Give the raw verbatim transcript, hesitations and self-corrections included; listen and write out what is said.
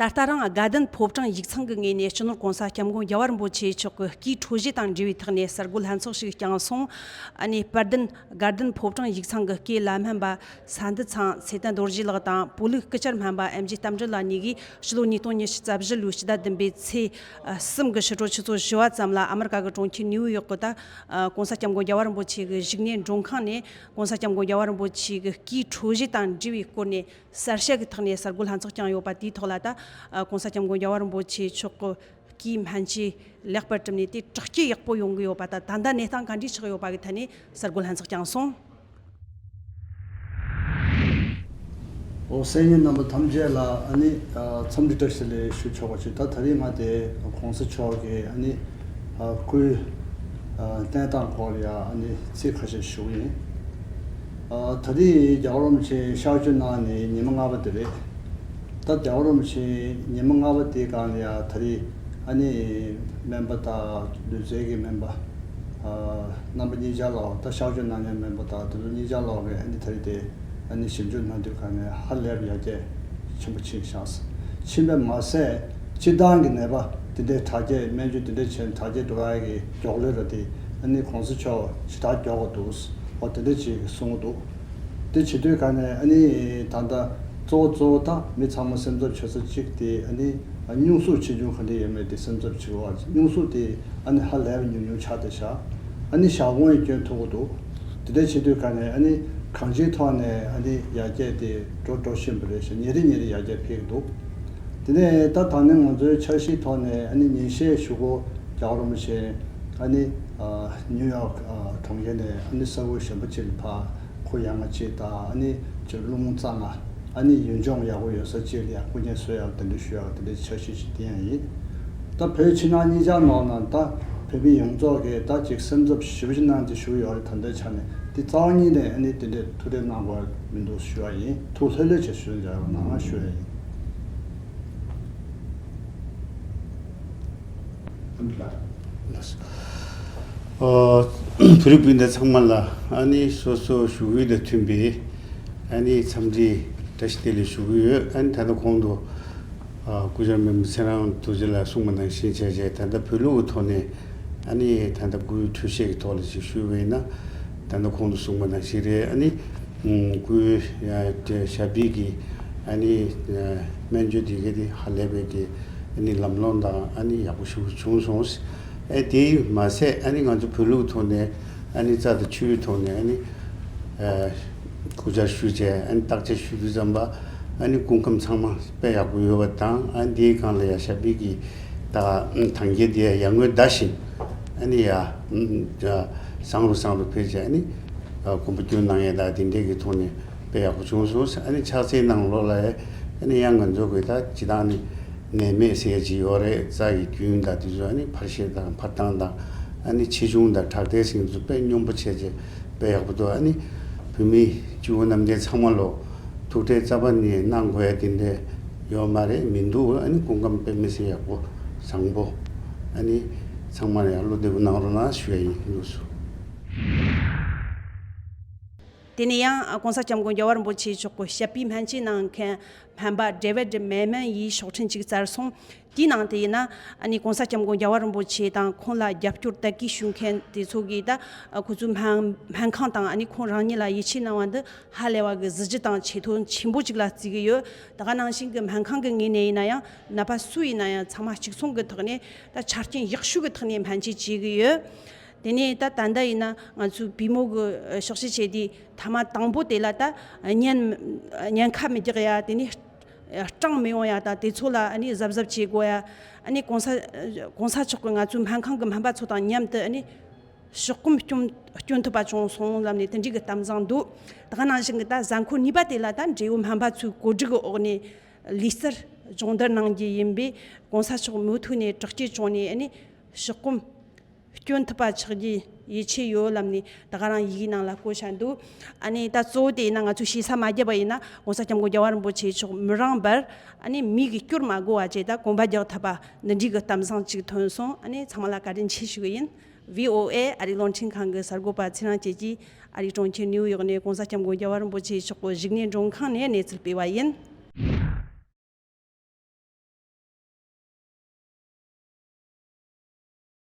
ད་ལྟ་རང་དགའ་ལྡན་ཕོ་བྲང་ཡིག་ཚང་གི་ངོས་ནས་སྤྱི་ནོར་༸གོང་ས་༸སྐྱབས་མགོན་རྒྱལ་བ་རིན་པོ་ཆེ་མཆོག་གི་སྐུའི་འཕྲོད་བཞེས་དང་འབྲེལ་བའི་ཐོག་ནས་གསར་འགོད་ལྷན་ཚོགས་ཤིག་བསྐྱངས་སོང་། ཨ་ནི་དཔལ་ལྡན་དགའ་ལྡན་ཕོ་བྲང་ཡིག་ཚང་གི་སྐུའི་བླ་སྨན་པ་ས་འདུ་ཚང་ཚེ་བརྟན་རྡོ་རྗེ་ལགས་དང་། སྤོ་ལུགས་སྐུ་བཅར་སྨན་པ་ཨེམ་ཆི་རྟ་མགྲིན་ལགས་གཉིས་ཀྱིས་ཕྱི་ལོ་ཉིས་སྟོང་ཉི་ཤུ་རྩ་བཞི་ལོའི་ཕྱི་ཟླ་བདུན་པའི་ཚེས་གསུམ་གྱི་ཕྱི་དྲོ་ཆུ་ཚོད་བཞི་པ་ཙམ་ལ་ཨ་མི་རི་ཀ་གི་གྲོང་ཁྱེར་ནིའུ་ཡོག་གི་ད་༸གོང་ས་༸སྐྱབས་མགོན་རྒྱལ་བ་རིན་པོ་ཆེ་གི་བཞུགས་གནས་མགྲོན་ཁང་ནས་༸གོང་ས་༸སྐྱབས་མགོན་རྒྱལ་བ་རིན་པོ་ཆེ་གི་སྐུའི་འཕྲོད་བཞེས་དང་འབྲེལ་བའི་སྐོར་ནས་གསལ་བཤད་ཀྱི་ཐོག་ནས་གསར་འགོད་ལྷན་ཚོགས་བསྐྱངས་ཡོད་པ་དེའི་ཐོག་ལ་ད་༸གོང་ས་༸སྐྱབས་མགོན་རྒྱལ་བ་རིན་པོ་ཆེ་མཆོག་གི་སྐུའི་སྨན་བཅོས་ལེགས་པར་གྲུབ་ནས་དེ་དྲག་སྐྱེད་ཡག་པོ་ཡོང་གི་ཡོད་པ་དང་། ད་ལྟ་གནས་སྟངས་ག་འདྲས་ཆགས་ཡོད་པ་གི་ཐད་ནས་གསར་འགོད་ལྷན་ཚོགས་བསྐྱངས་སོང་། ཨོ། གསན་མཁན་རྣམ་པ་ཐམས་ཅད་ལ་ཨ་ནི་ཨ་འཚམས་འདྲི་བཀྲ་ཤིས་བདེ་ལེགས་ཞུ་ཆོག་པ་ཞིག་ད་ད་རིང་ང་དེ་༸གོང་ས་མཆོག་གི་ཨ་ནི་ཨ་སྐུའི་ཨ་གནས་སྟངས་སྐོར་ལ་ཡ་ཨ་ནི་ཚིག་ཁ་ཤས་ཞུ་གི་ཡིན། ཨ་ད་རེས་རྒྱལ་བ་རིན་པོ་ཆེ་གཤགས་བཅོས་གནང་ནས་ཉི་མ་ལྔ་པ་དེ་རེད། ད་རྒྱལ་བ་རིན་པོ་ཆེ་ཉི་མ་ལྔ་པ་དེའི་སྒང་ལ་ཡ་ད་རེས་ཨ་ནི་སྨན་པ་དང་ལུས་རྩལ་གྱི་སྨན་པ་ཨ་རྣམ་པ་གཉིས་ཆར་ལོག་ད་གཤགས་བཅོས་གནང་མཁན་སྨན་པ་དང་དེ་ཚོ་གཉིས་ཆར་ལོག་གིས་ཨ་ནི་ད་རེས་དེ་ཨ་ནི་ཞིབ་འཇུག་གནང་དུས་སྒང་ནས་ཧ་ལས་པའི་ཡར་རྒྱས་ཆེན་པོ་ཕྱིན་ཤག་ཕྱིན་པ་མ་ཟད་སྤྱིར་བཏང་གི་ནད་པ་དེ་འདྲའི་དྲག་སྐྱེད་སྨན་བཅོས་དེ་འདྲ་བྱས་ནས་དྲག་སྐྱེད་འགྲོ་ཡ་གི་མགྱོགས་ལོས་ར་དེ་ཨ་ནི་༸གོང་ས་མཆོག་ཞེ་དྲག་མགྱོགས་པ་འདུག་འོ་དེ་འདྲ་ཅིག་གསུང་གི་འདུག་དེ་བྱེད་དུས་ག་ནས་ཨ་ནི་ད་ལྟ་གཙོ་བོ་གཙོ་བོ་ད་མི་ཚང་མ་སེམས་འཚབ་བྱེད་ས་གཅིག་དེ་ཨ་ནི་སྙུང་གཟུགས་ཆེ་ཆུང་ག་འདྲ་ཡོད་མེད་དེ་སེམས་འཚབ་བྱེད་དགོས་པ། སྙུང་གཟུགས་དེ་ཨ་ནི་ཧ་ལས་པ་ཉུང་ཉུང་ཆགས་བསྡད་ཤག་ཨ་ནི་ཞག་དགོང་ཡང་སྐྱོན་ཐུག་གི་འདུག་དེ་འདྲ་བྱེད་དུས་ག་ནས་ཨ་ནི་གང་ཅིའི་ཐོག་ནས་ཨ་ནི་ཡར་རྒྱས་དེ་འགྲོ་འགྲོ་བཞིན་པ་རེད་ཤག་ཉིན་རེ་ཉིན་རེ་ཡར་རྒྱས་འཕེལ་གྱི་འདུག་དེ་ནས་ད་ད་ནི་ང་ཚོའི་འཆར་གཞིའི་ཐོག་ནས་ཨ་ནི་ཉིན་ཤས་གཞུག་གུ་རྒྱལ་བ་རིན་པོ་ཆེ་ཨ་ནི་ཨ་ནིའུ་ཡོག་ཨ་གྲོང་ཁྱེར་ནས་ཨ་ནི་ས་ཁུལ་གཞན་པ་ཅིག་ལ་ཕར་ཁོ་ཡ་ང་ཅིག་དང་ཨ་ནི་ཅིག་རླུང་རྩ་ང་ཨ་ནི་ཡུལ་ལྗོངས་ཡག་པོ་ཡོད་ས་ཅིག་ལ་ཡ་སྐུ་ངལ་གསོ་ཡག་དེ་འདྲ་ཞུ་ཡག་དེ་འདྲའི་འཆར་གཞི་ཞིག་དེ་ཡང་ཡིན། ད་བོད་ཕྱི་ནང་གཉིས་ཆར་ནང་ན་ད་བོད་མི་ཡོངས་རྫོགས་ཀྱིས་ད་ཅིག་སེམས་འཚབ་ཞེ་པོ་ཅིག་གནང་སྟེ་བཞུགས་ཡོད་རེད། ད་ལྟའི་ཆ་ནས་དེ་རྩ་བ་ཉིད་ནས་ཨ་ནི་དེ་འདྲའི་ཐུགས་ཁྲལ་གནང་དགོས་མི་འདུག་ཞུ་བ་ཡིན། ཐུགས་ལྷོད་ལྷོད་བྱས་ཞུ་འཇགས་གནང་ཞུ་བ་ཡིན། ཨོ། བོད་རིགས་སྤུན་ཟླ་ཚང་མ་ལ་ཨ་ནི་སོ་སོ་བཞུགས་ཡུལ་དང་མཐུན་པའི་ཨ་ནི་འཚམས་འདྲི་བཀྲ་ཤིས་བདེ་ལེགས་ཞུ་གི་ཡོད། ཨ་ནི་ད་ལྟ་གོང་དུ་ཨ་སྐུ་བཅར་སྨན་པ་ཚེ་རིང་རྡོ་རྗེ་ལགས་གསུངས་པ་ནང་བཞིན་བྱས་བྱས་ད་ལྟ་བོད་ལུགས་ཀྱི་ཐོག་ནས་ཨ་ནི་ད་ལྟ་སྐུའི་འཕྲོད་བཞེས་ཀྱི་ཐོག་ལ་ཅིག་ཞུས་པ་ཡིན་ན། ད་ལྟ་གོང་དུ་གསུངས་པ་ནང་བཞིན་རེད། ཨ་ནི་སྐུའི་ཞབས་པད་ཀྱི་ཨ་ནི་སྨན་བཅོས་དེ་ག་དེ་ཧ་ལས་པའི་གི་ཨ་ནི་ལམ་ལྷོང་དང་ཨ་ནི་ཡག་པོ་ཞིག་བྱུང་སོང་། ཨེ་དེ་མ་ཟད་ཨ་ནི་ང་ཚོ་བོད་ལུགས་ཐོག་ནས་ཨ་ནི་རྩ་དང་ཆུའི་ཐོག་ནས་ཨ་ནི་སྐུ་བཅར་ཞུས་བྱས་ཨ་ནི་བརྟག་དཔྱད་ཞུ་དུས་ཙམ་པ་ཨ་ནི་སྐུ་ཁམས་ཚང་མ་དཔེ་ཡག་པོ་ཡོད་པ་དང་། ཨ་ནི་དེའི་སྒང་ལ་ཡ་ཞབས་པད་ཀྱི་ད་ཐང་རྒྱལ་དེ་ཡ་ཡར་ངོའི་ཟླ་བཞིན་ཨ་ནི་ཡ་བཟང་རུ་བཟང་རུ་འཕེལ་བྱས་ཨ་ནི་དགོན་པ་བསྐྱོད་གནང་ཡས་དང་དེ་འདྲས་ཀྱི་ཐོག་ནས་དཔེ་ཡག་པོ་བྱུང་སོང་། ཨ་ནི་ཕྱག་འཚལ་གནང་ལོ་ལ་ཨ་ནི་ཡང་ང་ཚོ་གི་ད་སྤྱི་བཏང་ནི་ནད་མེད་ཟེར་ཡས་ཅིག་ཡོད་རེད། རྩ་ཡི་རྒྱུན་དང་དེ་ཚོ་ཨ་ནི་འཕར་ཤེས་དང་འཕར་སྟངས་དང་ཨ་ནི་ཆེ་ཆུང་དང་དྲག་དལ་ཟེར་མཁན་ཚོ་དཔེ་སྙོམས་པོ་བྱས་བྱས་དཔེ་ཡག་པོ་འདུག་ཨ་ནི་བོད་མི་སྤྱི་བོ་གནམ་བསྟན་ཚང་མ་ལོ་ཐུགས་ཁྲལ་རྩ་བ་ནས་གནང་དགོས་ཡ་དེ་འདྲས་ཡོད་མ་རེད། མི་འདུག་ཨ་ནི་སྐུ་ཁམས་དཔེ་མི་སྲིད་ཡག་པོ་བཟང་པོ། ཨ་ནི་ཚང་མ་ལ་ཡང་བློ་བདེ་པོ་གནང་རོགས་གནང་ཞུ་ཡ་ཡིན། ལགས་སོ། དེ་ནས་ཡང་༸གོང་ས་༸སྐྱབས་མགོན་རྒྱལ་བ་རིན་པོ་ཆེ་མཆོག་གི་ཞབས་པད་སྨན་བཅོས་གནང་མཁན་སྨན་པ་ཌེ་ཝིཌ་མེ་མན་ཡིས་ཤོག་འཕྲིན་ཅིག་བསྩལ་སོང་། དེའི་ནང་དུ་ཡིན་ན་ཨ་ནི་༸གོང་ས་༸སྐྱབས་མགོན་རྒྱལ་བ་རིན་པོ་ཆེ་དང་ཁོང་ལ་རྒྱབ་སྐྱོར་དད་གུས་ཞུ་མཁན་དེ་ཚོ་གིས་ད་ཁོ་ཚོའི་སྨན་སྨན་ཁང་དང་ཨ་ནི་ཁོང་རང་ཉིད་ལ་ཡིད་ཆེས་གནང་བ་འདི་ཧ་ལས་པ་གི་གཟི་བརྗིད་དང་ཆེ་མཐོང་ཆེན་པོ་ཅིག་ལ་བརྩི་གི་ཡོད། ད་ག་ནང་བཞིན་གི་སྨན་ཁང་གི་ངོས་ནས་ཡིན་ན་ཡང་ནད་པ་སུ་ཡིན་ན་ཡང་ཚང་མ་གཅིག་མཚུངས་ཀྱི་ཐོག་ནས་ད་ཆ་རྐྱེན་ཡག་ཤོས་ཀྱི་ཐོག་ནས་སྨན་བཅོས་བྱེད་གི་ཡོད། དེ་ནས་ད་ད་ལྟ་ཡིན་ན་ང་ཚོའི་པུས་མོ་གི་ཨ་གཤག་བཅོས་བྱས་དུས་ཐ་མ་དང་པོ་དེ་ལ་ད་ཉེན་ཉེན་ཁ་མི་རྒྱག་ཡ། དེ་ནས་སྐྲངས་མི་ཡོང་ཡ་དང་དེ་ཚོ་ལ་ཨ་ནི་གཟབ་གཟབ་བྱེད་དགོས་ཡ། ཨ་ནི་༸གོང་ས་༸གོང་ས་མཆོག་གིས་ང་ཚོའི་སྨན་ཁང་གི་སྨན་པ་ཚོ་དང་མཉམ་དུ་ཨ་ནི་ཕྱོགས་གོམ་སྐྱོན་སྐྱོན་ཐུབ་པ་བྱུང་སོང་ལབ་ནས་དེ་འདྲའི་གི་གཏམ་བཟང་འདུག་ད་ག་ནང་བཞིན་གི་ད་གཟའ་འཁོར་གཉིས་པ་དེ་ལ་ད་འབྲེལ་ཡོད་སྨན་པ་ཚོའི་གོ་སྒྲིག་གི་འོག་ནས་ལུས་རྩལ་སྦྱོང་བརྡར་གནང་རྒྱུ་ཡིན་པས་༸གོང་ས་མཆོག་མུ་མཐུད་ནས་དྲག་སྐྱེད་བྱུང་ནས་ཨ་ནི་ཕྱོགས་གོམ་སྐྱོན་ཐུབ་པ་ཆགས་རྒྱུའི་ཡིད་ཆེས་ཡོད་ལབ་ནས་ད་ག་རང་ཡི་གེའི་ནང་ལ་བཀོད་བཞག་འདུག་ཨ་ནི་ད་གཙོ་བོ་དེ་ཡིན་ན་ང་ཚོས་ཞེ་ས་མ་བརྒྱབ་པ་ཡིན་ན་༸གོང་ས་༸སྐྱབས་མགོན་རྒྱལ་བ་རིན་པོ་ཆེ་མཆོག་མི་རངས་པར་ཨ་ནི་མི་གི་སྐྱོར་མ་དགོས་པ་བྱས་ད་གོམ་པ་རྒྱག་ཐུབ་པ་འདི་འདྲའི་གི་གཏམ་བཟང་ཅིག་ཐོན་སོང་། ཨ་ནི་ཚང་མ་ལ་བཀའ་དྲིན་ཆེ་ཞུ་གི་ཡིན། བྷི་ཨོ་ཨེ་ཨ་རིའི་རླུང་འཕྲིན་ཁང་གི་གསར་འགོད་པ་ཚེ་རིང་སྐྱིད་ཀྱིས་ཨ་རིའི་གྲོང་ཁྱེར་ནིའུ་ཡོག་ནས་༸གོང་ས་༸སྐྱབས་མགོན་རྒྱལ་བ་རིན་པོ་ཆེ་མཆོག་གི་བཞུགས་གནས་མགྲོན་ཁང་ནས་གནས་ཚུལ་སྤེལ་བ་ཡིན།